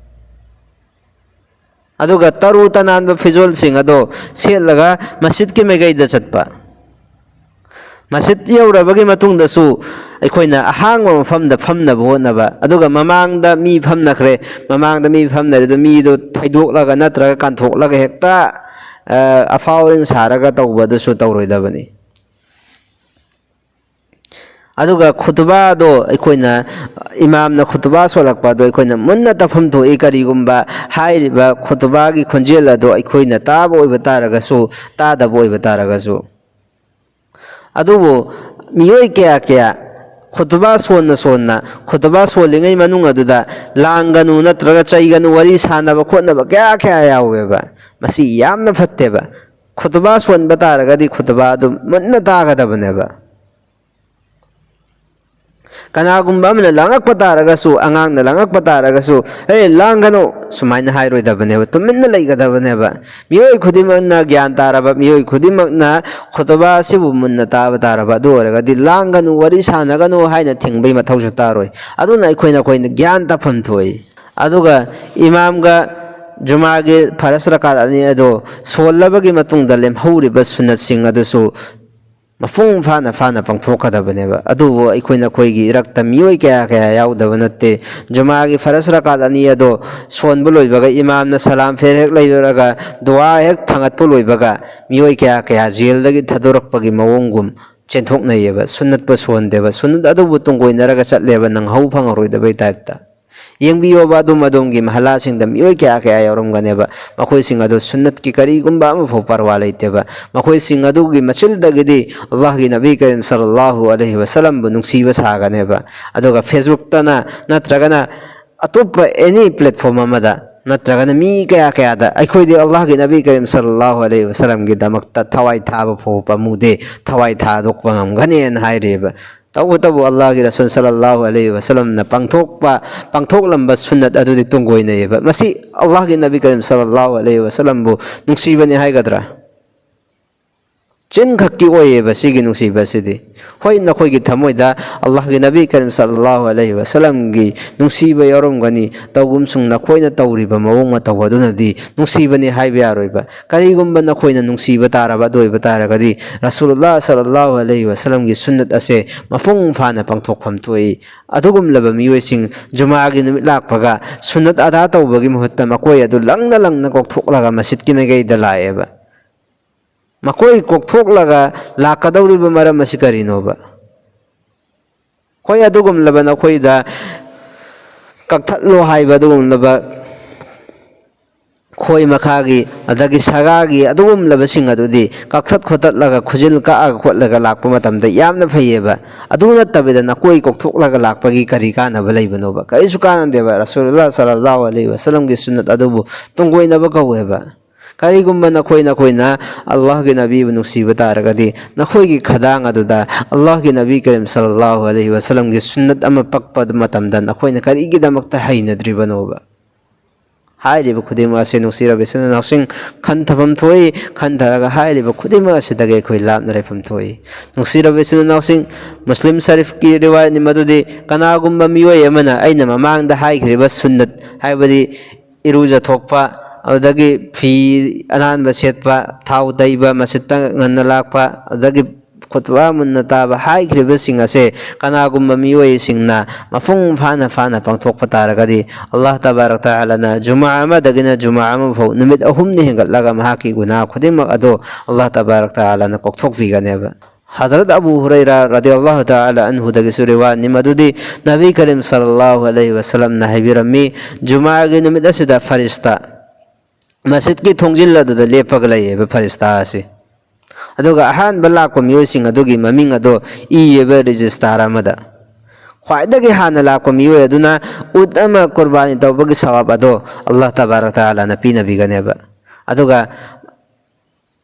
ꯑꯗꯨꯒ ꯇꯔꯨ ꯇꯅꯥꯟꯕ ꯐꯤꯖꯣꯜꯁꯤꯡ ꯑꯗꯣ ꯁꯦꯠꯂꯒ ꯃꯁꯖꯤꯗꯀꯤ ꯃꯥꯏꯀꯩꯗ ꯆꯠꯄ꯫ ꯃꯁꯖꯤꯗ ꯌꯧꯔꯕꯒꯤ ꯃꯇꯨꯡꯗꯁꯨ ꯑꯩꯈꯣꯏꯅ ꯑꯍꯥꯡꯕ ꯃꯐꯝꯗ ꯐꯝꯅꯕ ꯍꯣꯠꯅꯕ, ꯑꯗꯨꯒ ꯃꯃꯥꯡꯗ ꯃꯤ ꯐꯝꯅꯈ꯭ꯔꯦ, ꯃꯃꯥꯡꯗ ꯃꯤ ꯐꯝꯅꯔꯦ, ꯑꯗꯨ ꯃꯤꯗꯣ ꯊꯩꯗꯣꯛꯂꯒ ꯅꯠꯇ꯭ꯔꯒ ꯀꯥꯟꯊꯣꯛꯂꯒ ꯍꯦꯛꯇ, ꯑ, ꯑꯐꯥꯎ ꯑꯔꯤꯡ ꯁꯥꯔꯒ ꯇꯧꯕꯗꯨꯁꯨ ꯇꯧꯔꯣꯏꯗꯕꯅꯤ꯫ ꯑꯗꯨꯒ ꯈꯨꯇꯨꯕꯥꯗꯣ ꯑꯩꯈꯣꯏꯅ, ꯏꯃꯥꯝꯅ ꯈꯨꯇꯨꯕꯥ ꯁꯣꯜꯂꯛꯄ ꯑꯗꯣ ꯑꯩꯈꯣꯏꯅ ꯃꯨꯟꯅ ꯇꯥꯐꯝ ꯊꯣꯛꯏ, ꯀꯔꯤꯒꯨꯝꯕ ꯍꯥꯏꯔꯤꯕ ꯈꯨꯇꯨꯕꯥꯒꯤ ꯈꯣꯟꯖꯦꯜ ꯑꯗꯣ ꯑꯩꯈꯣꯏꯅ ꯇꯥꯕ ꯑꯣꯏꯕ ꯇꯥꯔꯒꯁꯨ, ꯇꯥꯗꯕ ꯑꯣꯏꯕ ꯇꯥꯔꯒꯁꯨ꯫ ꯑꯗꯨꯕꯨ ꯃꯤꯑꯣꯏ ꯀꯌꯥ ꯀꯌꯥ ꯈꯨꯇꯨꯕꯥ ꯁꯣꯟꯅ ꯁꯣꯟꯅ, ꯈꯨꯇꯨꯕꯥ ꯁꯣꯜꯂꯤꯉꯩ ꯃꯅꯨꯡ ꯑꯗꯨꯗ ꯂꯥꯡꯒꯅꯨ ꯅꯠꯇ꯭ꯔꯒ ꯆꯩꯒꯅꯨ, ꯋꯥꯔꯤ ꯁꯥꯟꯅꯕ ꯈꯣꯠꯅꯕ ꯀꯌꯥ ꯀꯌꯥ ꯌꯥꯎꯋꯦꯕ꯫ ꯃꯁꯤ ꯌꯥꯝꯅ ꯐꯠꯇꯦꯕ꯫ ꯈꯨꯇꯨꯕꯥ ꯁꯣꯟꯕ ꯇꯥꯔꯒꯗꯤ ꯈꯨꯇꯨꯕꯥ ꯑꯗꯨ ꯃꯨꯟꯅ ꯇꯥꯒꯗꯕꯅꯦꯕ꯫ ꯀꯅꯥꯒꯨꯝꯕ ꯑꯃꯅ ꯂꯥꯡꯉꯛꯄ ꯇꯥꯔꯒꯁꯨ, ꯑꯉꯥꯡꯅ ꯂꯥꯡꯉꯛꯄ ꯇꯥꯔꯒꯁꯨ, "ꯑꯦ, ꯂꯥꯡꯒꯅꯨ," ꯁꯨꯃꯥꯏꯅ ꯍꯥꯏꯔꯣꯏꯗꯕꯅꯦꯕ, ꯇꯨꯃꯤꯟꯅ ꯂꯩꯒꯗꯕꯅꯦꯕ꯫ ꯃꯤꯑꯣꯏ ꯈꯨꯗꯤꯡꯃꯛꯅ ꯒ꯭ꯌꯥꯟ ꯇꯥꯔꯕ, ꯃꯤꯑꯣꯏ ꯈꯨꯗꯤꯡꯃꯛꯅ ꯈꯨꯇꯨꯕꯥ ꯑꯁꯤꯕꯨ ꯃꯨꯟꯅ ꯇꯥꯕ ꯇꯥꯔꯕ, ꯑꯗꯨ ꯑꯣꯏꯔꯒꯗꯤ ꯂꯥꯡꯒꯅꯨ, ꯋꯥꯔꯤ ꯁꯥꯟꯅꯒꯅꯨ ꯍꯥꯏꯅ ꯊꯤꯡꯕꯒꯤ ꯃꯊꯧꯁꯨ ꯇꯥꯔꯣꯏ꯫ ꯑꯗꯨꯅ ꯑꯩꯈꯣꯏꯅ, ꯑꯩꯈꯣꯏꯅ ꯒ꯭ꯌꯥꯟ ꯇꯥꯐꯝ ꯊꯣꯛꯏ꯫ ꯑꯗꯨꯒ ꯏꯃꯥꯝꯒ ꯖꯨꯃꯥꯒꯤ ꯐꯔꯁ ꯔꯀꯥꯠ ꯑꯅꯤ ꯑꯗꯨ ꯁꯣꯜꯂꯕꯒꯤ ꯃꯇꯨꯡꯗ ꯂꯦꯝꯍꯧꯔꯤꯕ ꯁꯨꯟꯅꯠꯁꯤꯡ ꯑꯗꯨꯁꯨ ꯃꯄꯨꯡ ꯐꯥꯅ ꯐꯥꯅ ꯄꯥꯡꯊꯣꯛꯀꯗꯕꯅꯦꯕ꯫ ꯑꯗꯨꯕꯨ ꯑꯩꯈꯣꯏꯅ, ꯑꯩꯈꯣꯏꯒꯤ ꯏꯔꯛꯇ ꯃꯤꯑꯣꯏ ꯀꯌꯥ ꯀꯌꯥ ꯌꯥꯎꯗꯕ ꯅꯠꯇꯦ꯫ ꯖꯨꯃꯥꯒꯤ ꯐꯔꯁ ꯔꯀꯥꯠ ꯑꯅꯤ ꯑꯗꯣ ꯁꯣꯟꯕ ꯂꯣꯏꯕꯒ, ꯏꯃꯥꯝꯅ ꯁꯂꯥꯝ ꯐꯦꯔ ꯍꯦꯛ ꯂꯩꯔꯨꯔꯒ, ꯗꯨꯋꯥ ꯍꯦꯛ ꯊꯥꯡꯒꯠꯄ ꯂꯣꯏꯕꯒ, ꯃꯤꯑꯣꯏ ꯀꯌꯥ ꯀꯌꯥ ꯖꯦꯜꯗꯒꯤ ꯊꯥꯗꯣꯔꯛꯄꯒꯤ ꯃꯑꯣꯡꯒꯨꯝ ꯆꯦꯟꯊꯣꯛꯅꯩꯌꯦꯕ꯫ ꯁꯨꯟꯅꯠꯄꯨ ꯁꯣꯟꯗꯦꯕ, ꯁꯨꯟꯅꯠ ꯑꯗꯨꯕꯨ ꯇꯨꯡꯒꯣꯏꯅꯔꯒ ꯆꯠꯂꯦꯕ, ꯅꯪꯍꯧ ꯐꯪꯉꯔꯣꯏꯗꯕꯩ ꯇꯥꯏꯞꯇ꯫ ꯌꯦꯡꯕꯤꯌꯣꯕ, ꯑꯗꯨꯝ ꯑꯗꯣꯝꯒꯤ ꯃꯍꯜꯂꯥꯁꯤꯡꯗ ꯃꯤꯑꯣꯏ ꯀꯌꯥ ꯀꯌꯥ ꯌꯥꯎꯔꯝꯒꯅꯦꯕ, ꯃꯈꯣꯏꯁꯤꯡ ꯑꯗꯨ ꯁꯨꯟꯅꯠꯀꯤ ꯀꯔꯤꯒꯨꯝꯕ ꯑꯃꯐꯥꯎ ꯄꯔꯋꯥ ꯂꯩꯇꯦꯕ꯫ ꯃꯈꯣꯏꯁꯤꯡ ꯑꯗꯨꯒꯤ ꯃꯆꯤꯜꯗꯒꯤꯗꯤ ꯑꯜꯂꯥꯍꯒꯤ ꯅꯕꯤ ꯀꯔꯤꯝ ꯁꯜꯂꯜꯂꯥꯍꯨ ꯑꯂꯩꯍꯤ ꯋꯁꯜꯂꯝꯕꯨ ꯅꯨꯡꯁꯤꯕ ꯁꯥꯒꯅꯦꯕ꯫ ꯑꯗꯨꯒ ꯐꯦꯁꯕꯨꯛꯇꯅ ꯅꯠꯇ꯭ꯔꯒꯅ ꯑꯇꯣꯞꯄ ꯑꯦꯅꯤ ꯄ꯭ꯂꯦꯠꯐꯣꯝ ꯑꯃꯗ ꯅꯠꯇ꯭ꯔꯒꯅ ꯃꯤ ꯀꯌꯥ ꯀꯌꯥꯗ ꯑꯩꯈꯣꯏꯗꯤ ꯑꯜꯂꯥꯍꯒꯤ ꯅꯕꯤ ꯀꯔꯤꯝ ꯁꯜꯂꯜꯂꯥꯍꯨ ꯑꯂꯩꯍꯤ ꯋꯁꯜꯂꯝꯒꯤꯗꯃꯛꯇ ꯊꯋꯥꯏ ꯊꯥꯕ ꯐꯥꯎ ꯄꯥꯝꯃꯨꯗꯦ, ꯊꯋꯥꯏ ꯊꯥꯗꯣꯛꯄ ꯉꯝꯒꯅꯦꯅ ꯍꯥꯏꯔꯤꯑꯕ꯫ ꯇꯧꯕꯇꯕꯨ ꯑꯜꯂꯥꯍꯒꯤ ꯔꯁꯨꯜ ꯁꯜꯂꯜꯂꯥꯍꯨ ꯑꯂꯩꯍꯤ ꯋꯁꯜꯂꯝꯅ ꯄꯥꯡꯊꯣꯛꯄ, ꯄꯥꯡꯊꯣꯛꯂꯝꯕ ꯁꯨꯟꯅꯠ ꯑꯗꯨꯗꯤ ꯇꯨꯡꯒꯣꯏꯅꯩꯌꯦꯕ꯫ ꯃꯁꯤ ꯑꯜꯂꯥꯍꯒꯤ ꯅꯕꯤ ꯀꯔꯤꯝ ꯁꯜꯂꯜꯂꯥꯍꯨ ꯑꯂꯩꯍꯤ ꯋꯁꯜꯂꯝꯕꯨ ꯅꯨꯡꯁꯤꯕꯅꯤ ꯍꯥꯏꯒꯗ꯭ꯔꯥ? ꯆꯤꯟ ꯈꯛꯀꯤ ꯑꯣꯏꯌꯦꯕ ꯁꯤꯒꯤ ꯅꯨꯡꯁꯤꯕ ꯑꯁꯤꯗꯤ꯫ ꯍꯣꯏ, ꯅꯈꯣꯏꯒꯤ ꯊꯃꯣꯏꯗ ꯑꯜꯂꯥꯍꯒꯤ ꯅꯕꯤ ꯀꯔꯤꯝ ꯁꯜꯂꯜꯂꯥꯍꯨ ꯑꯂꯩꯍꯤ ꯋꯁꯜꯂꯝꯒꯤ ꯅꯨꯡꯁꯤꯕ ꯌꯥꯎꯔꯝꯒꯅꯤ, ꯇꯧꯒꯨꯝꯁꯨꯡ ꯅꯈꯣꯏꯅ ꯇꯧꯔꯤꯕ ꯃꯑꯣꯡ ꯃꯇꯧ ꯑꯗꯨꯅꯗꯤ ꯅꯨꯡꯁꯤꯕꯅꯤ ꯍꯥꯏꯕ ꯌꯥꯔꯣꯏꯕ꯫ ꯀꯔꯤꯒꯨꯝꯕ ꯅꯈꯣꯏꯅ ꯅꯨꯡꯁꯤꯕ ꯇꯥꯔꯕ ꯑꯗꯨ ꯑꯣꯏꯕ ꯇꯥꯔꯒꯗꯤ, ꯔꯁꯨꯂꯨꯜꯂꯥꯍ ꯁꯜꯂꯜꯂꯥꯍꯨ ꯑꯂꯩꯍꯤ ꯋꯁꯜꯂꯝꯒꯤ ꯁꯨꯟꯅꯠ ꯑꯁꯦ ꯃꯄꯨꯡ ꯐꯥꯅ ꯄꯥꯡꯊꯣꯛꯐꯝ ꯊꯣꯛꯏ꯫ ꯑꯗꯨꯒꯨꯝꯂꯕ ꯃꯤꯑꯣꯏꯁꯤꯡ ꯖꯨꯃꯥꯒꯤ ꯅꯨꯃꯤꯠ ꯂꯥꯛꯄꯒ ꯁꯨꯟꯅꯠ ꯑꯗꯥ ꯇꯧꯕꯒꯤ ꯃꯍꯨꯠꯇ ꯃꯈꯣꯏ ꯑꯗꯨ ꯂꯪꯅ ꯂꯪꯅ ꯀꯣꯛꯊꯣꯛꯂꯒ ꯃꯁꯤꯠꯀꯤ ꯃꯥꯏꯀꯩꯗ ꯂꯥꯛꯑꯦꯕ꯫ ꯃꯈꯣꯏ ꯀꯣꯛꯊꯣꯛꯂꯒ ꯂꯥꯛꯀꯗꯧꯔꯤꯕ ꯃꯔꯝ ꯑꯁꯤ ꯀꯔꯤꯅꯣꯕ? ꯍꯣꯏ, ꯑꯗꯨꯒꯨꯝꯂꯕ ꯅꯈꯣꯏꯗ ꯀꯛꯊꯠꯂꯣ ꯍꯥꯏꯕ ꯑꯗꯨꯒꯨꯝꯂꯕ ꯈꯣꯏ ꯃꯈꯥꯒꯤ, ꯑꯗꯒꯤ ꯁꯒꯥꯒꯤ ꯑꯗꯨꯒꯨꯝꯂꯕꯁꯤꯡ ꯑꯗꯨꯗꯤ ꯀꯛꯊꯠ ꯈꯣꯠꯇꯠꯂꯒ, ꯈꯨꯖꯤꯜ ꯀꯛꯑꯒ ꯈꯣꯠꯂꯒ ꯂꯥꯛꯄ ꯃꯇꯝꯗ ꯌꯥꯝꯅ ꯐꯩꯌꯦꯕ꯫ ꯑꯗꯨ ꯅꯠꯇꯕꯤꯗ ꯅꯈꯣꯏ ꯀꯣꯛꯊꯣꯛꯂꯒ ꯂꯥꯛꯄꯒꯤ ꯀꯔꯤ ꯀꯥꯟꯅꯕ ꯂꯩꯕꯅꯣꯕ? ꯀꯔꯤꯁꯨ ꯀꯥꯟꯅꯗꯦꯕ꯫ ꯔꯁꯨꯂꯨꯜꯂꯥꯍ ꯁꯜꯂꯜꯂꯥꯍꯨ ꯑꯂꯩꯍꯤ ꯋꯁꯜꯂꯝꯒꯤ ꯁꯨꯟꯅꯠ ꯑꯗꯨꯕꯨ ꯇꯨꯡꯒꯣꯏꯅꯕ ꯀꯧꯋꯦꯕ꯫ ꯀꯔꯤꯒꯨꯝꯕ ꯅꯈꯣꯏ ꯅꯈꯣꯏꯅ ꯑꯜꯂꯥꯍꯒꯤ ꯅꯕꯤꯕꯨ ꯅꯨꯡꯁꯤꯕ ꯇꯥꯔꯒꯗꯤ, ꯅꯈꯣꯏꯒꯤ ꯈꯗꯥꯡ ꯑꯗꯨꯗ ꯑꯜꯂꯥꯍꯒꯤ ꯅꯕꯤ ꯀꯔꯤꯝ ꯁꯜꯂꯜꯂꯥꯍꯨ ꯑꯂꯩꯍꯤ ꯋꯁꯜꯂꯝꯒꯤ ꯁꯨꯟꯅꯠ ꯑꯃ ꯄꯛꯄ ꯃꯇꯝꯗ ꯅꯈꯣꯏꯅ ꯀꯔꯤꯒꯤꯗꯃꯛꯇ ꯍꯩꯅꯗ꯭ꯔꯤꯕꯅꯣꯕ? ꯍꯥꯏꯔꯤꯕ ꯈꯨꯗꯤꯡꯃꯛ ꯑꯁꯤ, ꯅꯨꯡꯁꯤꯔꯕ ꯏꯆꯤꯟ ꯏꯅꯥꯎꯁꯤꯡ, ꯈꯟꯊꯐꯝ ꯊꯣꯛꯏ꯫ ꯈꯟꯊꯔꯒ ꯍꯥꯏꯔꯤꯕ ꯈꯨꯗꯤꯡꯃꯛ ꯑꯁꯤꯗꯒꯤ ꯑꯩꯈꯣꯏ ꯂꯥꯞꯅ ꯂꯩꯐꯝ ꯊꯣꯛꯏ꯫ ꯅꯨꯡꯁꯤꯔꯕ ꯏꯆꯤꯟ ꯏꯅꯥꯎꯁꯤꯡ, ꯃꯨꯁꯂꯤꯝ ꯁꯔꯤꯐꯀꯤ ꯔꯤꯋꯥꯌꯠꯅꯤ ꯃꯗꯨꯗꯤ, ꯀꯅꯥꯒꯨꯝꯕ ꯃꯤꯑꯣꯏ ꯑꯃꯅ ꯑꯩꯅ ꯃꯃꯥꯡꯗ ꯍꯥꯏꯈ꯭ꯔꯤꯕ ꯁꯨꯟꯅꯠ, ꯍꯥꯏꯕꯗꯤ ꯏꯔꯨꯖꯊꯣꯛꯄ, ꯑꯗꯨꯗꯒꯤ ꯐꯤ ꯑꯅꯥꯟꯕ ꯁꯦꯠꯄ, ꯊꯥꯎ ꯇꯩꯕ, ꯃꯁꯖꯤꯠꯇ ꯉꯟꯅ ꯂꯥꯛꯄ, ꯑꯗꯨꯗꯒꯤ ꯈꯨꯠꯕꯥ ꯃꯨꯟꯅ ꯇꯥꯕ ꯍꯥꯏꯈ꯭ꯔꯤꯕꯁꯤꯡ ꯑꯁꯦ ꯀꯅꯥꯒꯨꯝꯕ ꯃꯤꯑꯣꯏꯁꯤꯡꯅ ꯃꯄꯨꯡ ꯐꯥꯅ ꯐꯥꯅ ꯄꯥꯡꯊꯣꯛꯄ ꯇꯥꯔꯒꯗꯤ, ꯑꯜꯂꯥꯍ ꯇꯕꯥꯔꯛ ꯇꯥꯂꯥꯅ ꯖꯨꯃꯥ ꯑꯃꯗꯒꯤꯅ ꯖꯨꯃꯥ ꯑꯃ ꯐꯥꯎ ꯅꯨꯃꯤꯠ ꯑꯍꯨꯝꯅꯤ ꯍꯦꯟꯒꯠꯂꯒ ꯃꯍꯥꯛꯀꯤ ꯒꯨꯅꯥ ꯈꯨꯗꯤꯡꯃꯛ ꯑꯗꯣ ꯑꯜꯂꯥꯍ ꯇꯕꯥꯔꯛ ꯇꯥꯂꯥꯅ ꯀꯣꯛꯊꯣꯛꯄꯤꯒꯅꯦꯕ꯫ ꯍꯗꯔꯠ ꯑꯕꯨ ꯍꯨꯔꯩꯔꯥ ꯔꯗꯤꯌꯜꯂꯥꯍꯨ ꯇꯥꯂꯥ ꯑꯟꯍꯨꯗꯒꯤꯁꯨ ꯔꯤꯋꯥꯌꯠꯅꯤ ꯃꯗꯨꯗꯤ, ꯅꯕꯤ ꯀꯔꯤꯝ ꯁꯜꯂꯜꯂꯥꯍꯨ ꯑꯂꯩꯍꯤ ꯋꯁꯜꯂꯝꯅ ꯍꯥꯏꯕꯤꯔꯝꯃꯤ, ꯖꯨꯃꯥꯒꯤ ꯅꯨꯃꯤꯠ ꯑꯁꯤꯗ ꯐꯔꯤꯁꯇꯥ ꯃꯁꯖꯤꯠꯀꯤ ꯊꯣꯡꯖꯤꯜ ꯑꯗꯨꯗ ꯂꯦꯞꯄꯒ ꯂꯩꯌꯦꯕ ꯐꯔꯤꯁꯇꯥ ꯑꯁꯤ꯫ ꯑꯗꯨꯒ ꯑꯍꯥꯟꯕ ꯂꯥꯛꯄ ꯃꯤꯑꯣꯏꯁꯤꯡ ꯑꯗꯨꯒꯤ ꯃꯃꯤꯡ ꯑꯗꯣ ꯏꯌꯦꯕ ꯔꯦꯖꯤꯁꯇꯥꯔ ꯑꯃꯗ꯫ ꯈ꯭ꯋꯥꯏꯗꯒꯤ ꯍꯥꯟꯅ ꯂꯥꯛꯄ ꯃꯤꯑꯣꯏ ꯑꯗꯨꯅ ꯎꯠ ꯑꯃ ꯀꯨꯔꯕꯥꯅꯤ ꯇꯧꯕꯒꯤ ꯁꯋꯥꯕ ꯑꯗꯣ ꯑꯜꯂꯥꯍ ꯇꯕꯥꯔꯛ ꯇꯥꯂꯥꯅ ꯄꯤꯅꯕꯤꯒꯅꯦꯕ꯫ ꯑꯗꯨꯒ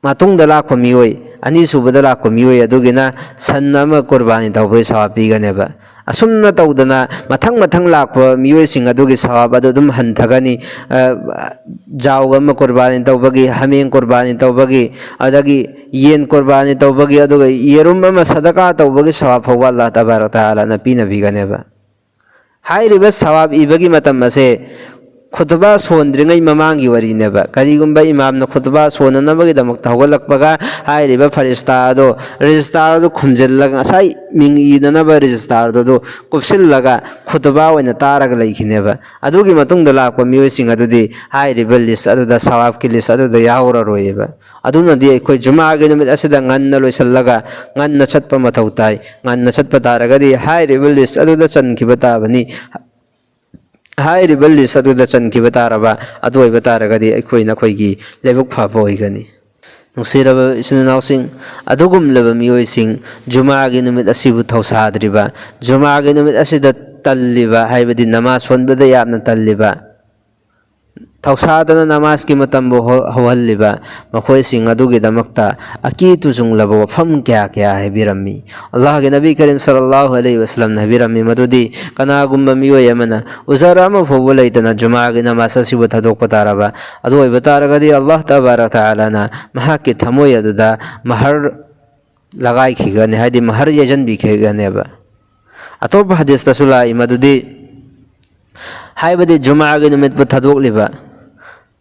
ꯃꯇꯨꯡꯗ ꯂꯥꯛꯄ ꯃꯤꯑꯣꯏ, ꯑꯅꯤꯁꯨꯕꯗ ꯂꯥꯛꯄ ꯃꯤꯑꯣꯏ ꯑꯗꯨꯒꯤꯅ ꯁꯟ ꯑꯃ ꯀꯨꯔꯕꯥꯅꯤ ꯇꯧꯕꯒꯤ ꯁꯋꯥꯕ ꯄꯤꯒꯅꯦꯕ꯫ ꯑꯁꯨꯝꯅ ꯇꯧꯗꯅ ꯃꯊꯪ ꯃꯊꯪ ꯂꯥꯛꯄ ꯃꯤꯑꯣꯏꯁꯤꯡ ꯑꯗꯨꯒꯤ ꯁꯋꯥꯕ ꯑꯗꯨ ꯑꯗꯨꯝ ꯍꯟꯊꯒꯅꯤ꯫ ꯑ, ꯖꯥꯎ ꯑꯃ ꯀꯨꯔꯕꯥꯅꯤ ꯇꯧꯕꯒꯤ, ꯍꯥꯃꯦꯡ ꯀꯨꯔꯕꯥꯅꯤ ꯇꯧꯕꯒꯤ, ꯑꯗꯒꯤ ꯌꯦꯟ ꯀꯨꯔꯕꯥꯅꯤ ꯇꯧꯕꯒꯤ, ꯑꯗꯨꯒ ꯌꯦꯔꯨꯝ ꯑꯃ ꯁꯗꯀꯥ ꯇꯧꯕꯒꯤ ꯁꯋꯥꯕ ꯐꯥꯎꯕ ꯑꯜꯂꯥꯍ ꯇꯕꯥꯔꯛ ꯇꯥꯂꯥꯅ ꯄꯤꯅꯕꯤꯒꯅꯦꯕ꯫ ꯍꯥꯏꯔꯤꯕ ꯁꯋꯥꯕ ꯏꯕꯒꯤ ꯃꯇꯝ ꯑꯁꯦ ꯈꯨꯇꯕꯥ ꯁꯣꯟꯗ꯭ꯔꯤꯉꯩ ꯃꯃꯥꯡꯒꯤ ꯋꯥꯔꯤꯅꯦꯕ꯫ ꯀꯔꯤꯒꯨꯝꯕ ꯏꯃꯥꯝꯅ ꯈꯨꯇꯕꯥ ꯁꯣꯟꯅꯅꯕꯒꯤꯗꯃꯛꯇ ꯍꯧꯒꯠꯂꯛꯄꯒ, ꯍꯥꯏꯔꯤꯕ ꯐꯔꯤꯁꯇꯥ ꯑꯗꯣ, ꯔꯦꯖꯤꯁꯇꯥꯔ ꯑꯗꯨ ꯈꯨꯝꯖꯤꯜꯂꯒ, ꯉꯁꯥꯏ ꯃꯤꯡ ꯏꯅꯅꯕ ꯔꯦꯖꯤꯁꯇꯥꯔꯗꯨ ꯑꯗꯨ ꯀꯨꯞꯁꯤꯜꯂꯒ ꯈꯨꯇꯕꯥ ꯑꯣꯏꯅ ꯇꯥꯔꯒ ꯂꯩꯈꯤꯅꯦꯕ꯫ ꯑꯗꯨꯒꯤ ꯃꯇꯨꯡꯗ ꯂꯥꯛꯄ ꯃꯤꯑꯣꯏꯁꯤꯡ ꯑꯗꯨꯗꯤ ꯍꯥꯏꯔꯤꯕ ꯂꯤꯁ ꯑꯗꯨꯗ, ꯁꯋꯥꯕꯀꯤ ꯂꯤꯁ ꯑꯗꯨꯗ ꯌꯥꯎꯔꯔꯣꯏꯌꯦꯕ꯫ ꯑꯗꯨꯅꯗꯤ ꯑꯩꯈꯣꯏ ꯖꯨꯃꯥꯒꯤ ꯅꯨꯃꯤꯠ ꯑꯁꯤꯗ ꯉꯟꯅ ꯂꯣꯏꯁꯤꯜꯂꯒ ꯉꯟꯅ ꯆꯠꯄ ꯃꯊꯧ ꯇꯥꯏ꯫ ꯉꯟꯅ ꯆꯠꯄ ꯇꯥꯔꯒꯗꯤ ꯍꯥꯏꯔꯤꯕ ꯂꯤꯁ ꯑꯗꯨꯗ ꯆꯟꯈꯤꯕ ꯇꯥꯕꯅꯤ꯫ ꯍꯥꯏꯔꯤꯕ ꯂꯤꯁ ꯑꯗꯨꯗ ꯆꯟꯈꯤꯕ ꯇꯥꯔꯕ ꯑꯗꯨ ꯑꯣꯏꯕ ꯇꯥꯔꯒꯗꯤ ꯑꯩꯈꯣꯏ ꯅꯈꯣꯏꯒꯤ ꯂꯥꯏꯕꯛ ꯐꯕ ꯑꯣꯏꯒꯅꯤ꯫ ꯅꯨꯡꯁꯤꯔꯕ ꯏꯆꯤꯟ ꯏꯅꯥꯎꯁꯤꯡ, ꯑꯗꯨꯒꯨꯝꯂꯕ ꯃꯤꯑꯣꯏꯁꯤꯡ ꯖꯨꯃꯥꯒꯤ ꯅꯨꯃꯤꯠ ꯑꯁꯤꯕꯨ ꯊꯧꯁꯥꯗ꯭ꯔꯤꯕ, ꯖꯨꯃꯥꯒꯤ ꯅꯨꯃꯤꯠ ꯑꯁꯤꯗ ꯇꯜꯂꯤꯕ, ꯍꯥꯏꯕꯗꯤ ꯅꯃꯥꯖ ꯁꯣꯟꯕꯗ ꯌꯥꯝꯅ ꯇꯜꯂꯤꯕ, ꯊꯧꯁꯥꯗꯅ ꯅꯃꯥꯖꯀꯤ ꯃꯇꯝꯕꯨ ꯍꯧ-, ꯍꯧꯍꯜꯂꯤꯕ ꯃꯈꯣꯏꯁꯤꯡ ꯑꯗꯨꯒꯤꯗꯃꯛꯇ ꯑꯀꯤ ꯇꯨꯖꯨꯡꯂꯕ ꯋꯥꯐꯝ ꯀꯌꯥ ꯀꯌꯥ ꯍꯥꯏꯕꯤꯔꯝꯃꯤ꯫ ꯑꯜꯂꯥꯍꯒꯤ ꯅꯕꯤ ꯀꯔꯤꯝ ꯁꯜꯂꯜꯂꯥꯍꯨ ꯑꯂꯩꯍꯤ ꯋꯁꯜꯂꯝꯅ ꯍꯥꯏꯕꯤꯔꯝꯃꯤ ꯃꯗꯨꯗꯤ, ꯀꯅꯥꯒꯨꯝꯕ ꯃꯤꯑꯣꯏ ꯑꯃꯅ ꯎꯖꯔ ꯑꯃ ꯐꯥꯎꯕ ꯂꯩꯇꯅ ꯖꯨꯃꯥꯒꯤ ꯅꯃꯥꯖ ꯑꯁꯤꯕꯨ ꯊꯥꯗꯣꯛꯄ ꯇꯥꯔꯕ, ꯑꯗꯨ ꯑꯣꯏꯕ ꯇꯥꯔꯒꯗꯤ ꯑꯜꯂꯥꯍ ꯇꯕꯥꯔꯛ ꯇꯥꯂꯥꯅ ꯃꯍꯥꯛꯀꯤ ꯊꯃꯣꯏ ꯑꯗꯨꯗ ꯃꯍꯔ ꯂꯒꯥꯏꯈꯤꯒꯅꯤ, ꯍꯥꯏꯗꯤ ꯃꯍꯔ ꯌꯩꯁꯤꯟꯕꯤꯈꯤꯒꯅꯦꯕ꯫ ꯑꯇꯣꯞꯄ ꯍꯗꯤꯁꯇꯁꯨ ꯂꯥꯛꯏ ꯃꯗꯨꯗꯤ, ꯍꯥꯏꯕꯗꯤ ꯖꯨꯃꯥꯒꯤ ꯅꯨꯃꯤꯠꯄꯨ ꯊꯥꯗꯣꯛꯂꯤꯕ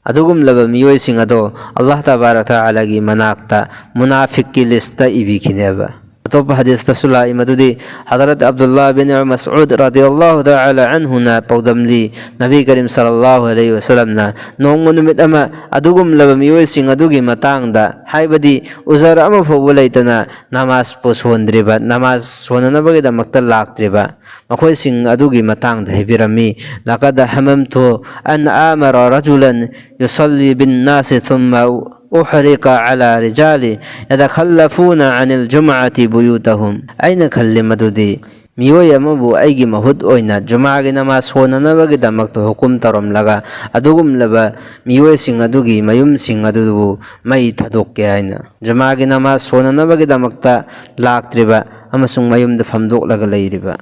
ꯑꯗꯨꯒꯨꯝꯂꯕ ꯃꯤꯑꯣꯏꯁꯤꯡ ꯑꯗꯣ ꯑꯜꯂꯥꯍ ꯇꯕꯥꯔꯛ ꯇꯥꯂꯥꯒꯤ ꯃꯅꯥꯛꯇ ꯃꯨꯅꯥꯐꯤꯛꯀꯤ ꯂꯤꯁꯇ ꯏꯕꯤꯈꯤꯅꯦꯕ꯫ ꯑꯇꯣꯞꯄ ꯍꯗꯤꯁꯇꯁꯨ ꯂꯥꯛꯏ ꯃꯗꯨꯗꯤ ꯍꯗꯔꯠ ꯑꯕꯗꯨꯜꯂꯥꯍ ꯕꯤꯟ ꯃꯁꯎꯗ ꯔꯗꯤꯌꯜꯂꯥꯍꯨ ꯇꯥꯂꯥ ꯑꯟꯍꯨꯅ ꯄꯥꯎꯗꯝꯂꯤ, ꯅꯕꯤ ꯀꯔꯤꯝ ꯁꯜꯂꯜꯂꯥꯍꯨ ꯑꯂꯩꯍꯤ ꯋꯁꯜꯂꯝꯅ ꯅꯣꯡꯃ ꯅꯨꯃꯤꯠ ꯑꯃ ꯑꯗꯨꯒꯨꯝꯂꯕ ꯃꯤꯑꯣꯏꯁꯤꯡ ꯑꯗꯨꯒꯤ ꯃꯇꯥꯡꯗ, ꯍꯥꯏꯕꯗꯤ ꯎꯖꯔ ꯑꯃ ꯐꯥꯎꯕ ꯂꯩꯇꯅ ꯅꯃꯥꯖꯄꯨ ꯁꯣꯟꯗ꯭ꯔꯤꯕ, ꯅꯃꯥꯖ ꯁꯣꯟꯅꯅꯕꯒꯤꯗꯃꯛꯇ ꯂꯥꯛꯇ꯭ꯔꯤꯕ ꯃꯈꯣꯏꯁꯤꯡ ꯑꯗꯨꯒꯤ ꯃꯇꯥꯡꯗ ꯍꯥꯏꯕꯤꯔꯝꯃꯤ, "لقد هممت أن آمر رجلا يصلي بالناس ثم أحرق على رجال يتخلفون عن الجمعة بيوتهم." ꯑꯩꯅ ꯈꯜꯂꯤ ꯃꯗꯨꯗꯤ ꯃꯤꯑꯣꯏ ꯑꯃꯕꯨ ꯑꯩꯒꯤ ꯃꯍꯨꯠ ꯑꯣꯏꯅ ꯖꯨꯃꯥꯒꯤ ꯅꯃꯥꯖ ꯁꯣꯟꯅꯅꯕꯒꯤꯗꯃꯛꯇ ꯍꯨꯀꯨꯝ ꯇꯧꯔꯝꯂꯒ ꯑꯗꯨꯒꯨꯝꯂꯕ ꯃꯤꯑꯣꯏꯁꯤꯡ ꯑꯗꯨꯒꯤ ꯃꯌꯨꯝꯁꯤꯡ ꯑꯗꯨꯕꯨ ꯃꯩ ꯊꯥꯗꯣꯛꯀꯦ ꯍꯥꯏꯅ ꯖꯨꯃꯥꯒꯤ ꯅꯃꯥꯖ ꯁꯣꯟꯅꯅꯕꯒꯤꯗꯃꯛꯇ ꯂꯥꯛꯇ꯭ꯔꯤꯕ ꯑꯃꯁꯨꯡ ꯃꯌꯨꯝꯗ ꯐꯝꯗꯣꯛꯂꯒ ꯂꯩꯔꯤꯕ꯫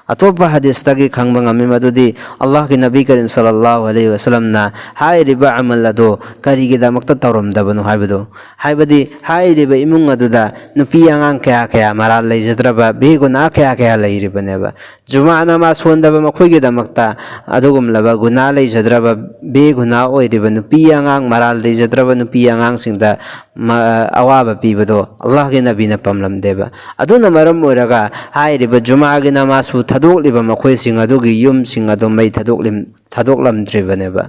ꯑꯇꯣꯞꯄ ꯍꯗꯤꯁꯇꯒꯤ ꯈꯪꯕ ꯉꯝꯃꯤ ꯃꯗꯨꯗꯤ ꯑꯜꯂꯥꯍꯒꯤ ꯅꯕꯤ ꯀꯔꯤꯝ ꯁꯜꯂꯜꯂꯥꯍꯨ ꯑꯂꯩꯍꯤ ꯋꯁꯜꯂꯝꯅ ꯍꯥꯏꯔꯤꯕ ꯑꯃꯜ ꯑꯗꯨ ꯀꯔꯤꯒꯤꯗꯃꯛꯇ ꯇꯧꯔꯝꯗꯕꯅꯣ ꯍꯥꯏꯕꯗꯨ, ꯍꯥꯏꯕꯗꯤ ꯍꯥꯏꯔꯤꯕ ꯏꯃꯨꯡ ꯑꯗꯨꯗ ꯅꯨꯄꯤ ꯑꯉꯥꯡ ꯀꯌꯥ ꯀꯌꯥ ꯃꯔꯥꯜ ꯂꯩꯖꯗ꯭ꯔꯕ, ꯕꯦꯒꯨꯅꯥ ꯀꯌꯥ ꯀꯌꯥ ꯂꯩꯔꯤꯕꯅꯦꯕ꯫ ꯖꯨꯃꯥ ꯅꯃꯥꯖ ꯁꯣꯟꯗꯕ ꯃꯈꯣꯏꯒꯤꯗꯃꯛꯇ ꯑꯗꯨꯒꯨꯝꯂꯕ ꯒꯨꯅꯥ ꯂꯩꯖꯗ꯭ꯔꯕ, ꯕꯦꯒꯨꯅꯥ ꯑꯣꯏꯔꯤꯕ ꯅꯨꯄꯤ ꯑꯉꯥꯡ, ꯃꯔꯥꯜ ꯂꯩꯖꯗ꯭ꯔꯕ ꯅꯨꯄꯤ ꯑꯉꯥꯡꯁꯤꯡꯗ ꯃ-, ꯑꯋꯥꯕ ꯄꯤꯕꯗꯣ ꯑꯜꯂꯥꯍꯒꯤ ꯅꯕꯤꯅ ꯄꯥꯝꯂꯝꯗꯦꯕ꯫ ꯑꯗꯨꯅ ꯃꯔꯝ ꯑꯣꯏꯔꯒ ꯍꯥꯏꯔꯤꯕ ꯖꯨꯃꯥꯒꯤ ꯅꯃꯥꯖꯄꯨ ꯊꯥꯗꯣꯛꯂꯤꯕ ꯃꯈꯣꯏꯁꯤꯡ ꯑꯗꯨꯒꯤ ꯌꯨꯝꯁꯤꯡ ꯑꯗꯨ ꯃꯩ ꯊꯥꯗꯣꯛꯂꯝ-, ꯊꯥꯗꯣꯛꯂꯝꯗ꯭ꯔꯤꯕꯅꯦꯕ꯫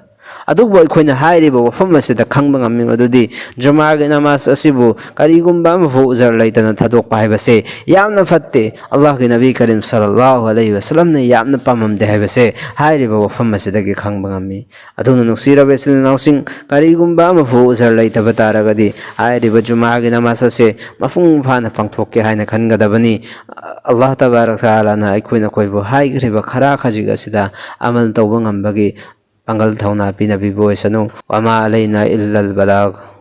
ꯑꯗꯨꯕꯨ ꯑꯩꯈꯣꯏꯅ ꯍꯥꯏꯔꯤꯕ ꯋꯥꯐꯝ ꯑꯁꯤꯗ ꯈꯪꯕ ꯉꯝꯃꯤ ꯃꯗꯨꯗꯤ ꯖꯨꯃꯥꯒꯤ ꯅꯃꯥꯖ ꯑꯁꯤꯕꯨ ꯀꯔꯤꯒꯨꯝꯕ ꯑꯃꯐꯥꯎ ꯎꯖꯔ ꯂꯩꯇꯅ ꯊꯥꯗꯣꯛꯄ ꯍꯥꯏꯕꯁꯦ ꯌꯥꯝꯅ ꯐꯠꯇꯦ꯫ ꯑꯜꯂꯥꯍꯒꯤ ꯅꯕꯤ ꯀꯔꯤꯝ ꯁꯜꯂꯜꯂꯥꯍꯨ ꯑꯂꯩꯍꯤ ꯋꯁꯜꯂꯝꯅ ꯌꯥꯝꯅ ꯄꯥꯝꯃꯝꯗꯦ ꯍꯥꯏꯕꯁꯦ ꯍꯥꯏꯔꯤꯕ ꯋꯥꯐꯝ ꯑꯁꯤꯗꯒꯤ ꯈꯪꯕ ꯉꯝꯃꯤ꯫ ꯑꯗꯨꯅ ꯅꯨꯡꯁꯤꯔꯕ ꯏꯆꯤꯜ ꯏꯅꯥꯎꯁꯤꯡ, ꯀꯔꯤꯒꯨꯝꯕ ꯑꯃꯐꯥꯎ ꯎꯖꯔ ꯂꯩꯇꯕ ꯇꯥꯔꯒꯗꯤ ꯍꯥꯏꯔꯤꯕ ꯖꯨꯃꯥꯒꯤ ꯅꯃꯥꯖ ꯑꯁꯦ ꯃꯄꯨꯡ ꯐꯥꯅ ꯄꯥꯡꯊꯣꯛꯀꯦ ꯍꯥꯏꯅ ꯈꯟꯒꯗꯕꯅꯤ꯫ ꯑꯜꯂꯥꯍ ꯇꯕꯥꯔꯛ ꯇꯥꯂꯥꯅ ꯑꯩꯈꯣꯏ ꯅꯈꯣꯏꯕꯨ ꯍꯥꯏꯈ꯭ꯔꯤꯕ ꯈꯔ ꯈꯖꯤꯛ ꯑꯁꯤꯗ ꯑꯃꯜ ꯇꯧꯕ ꯉꯝꯕꯒꯤ ꯄꯥꯡꯒꯜ ꯊꯧꯅꯥ ꯄꯤꯅꯕꯤꯕ ꯑꯣꯏꯁꯅꯨ꯫ ꯋꯃꯥ ꯑꯂꯩꯅꯥ ꯏꯜꯂꯜ ꯕꯂꯥꯒ꯫